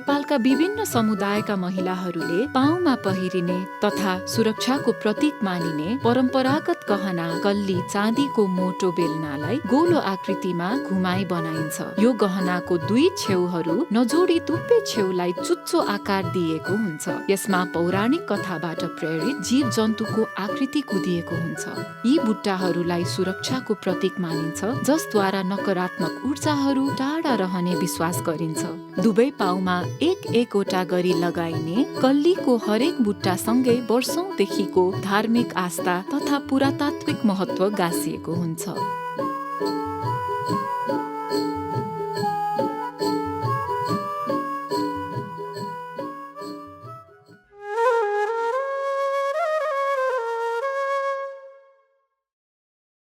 नेपालका विभिन्न समुदायका महिलाहरूले पाउमा पहिरिने तथा सुरक्षाको प्रतीक मानिने परम्परागत गहना कल्ली चाँदीको मोटो बेलनालाई गोलो आकृतिमा घुमाई बनाइन्छ। यो गहनाको दुई छेउहरू नजोडी दुवै छेउलाई चुच्चो आकार दिएको हुन्छ। यसमा पौराणिक कथाबाट प्रेरित जीव जन्तुको आकृति कुदिएको हुन्छ। यी बुट्टाहरूलाई सुरक्षाको प्रतीक मानिन्छ, जसद्वारा नकारात्मक ऊर्जाहरू टाढा रहने विश्वास गरिन्छ। दुवै पाउमा एकवटा गरी लगाइने कल्लीको हरेक बुट्टासँगै वर्षौंदेखिको धार्मिक आस्था तथा पुरातात्विक महत्त्व गाँसिएको हुन्छ।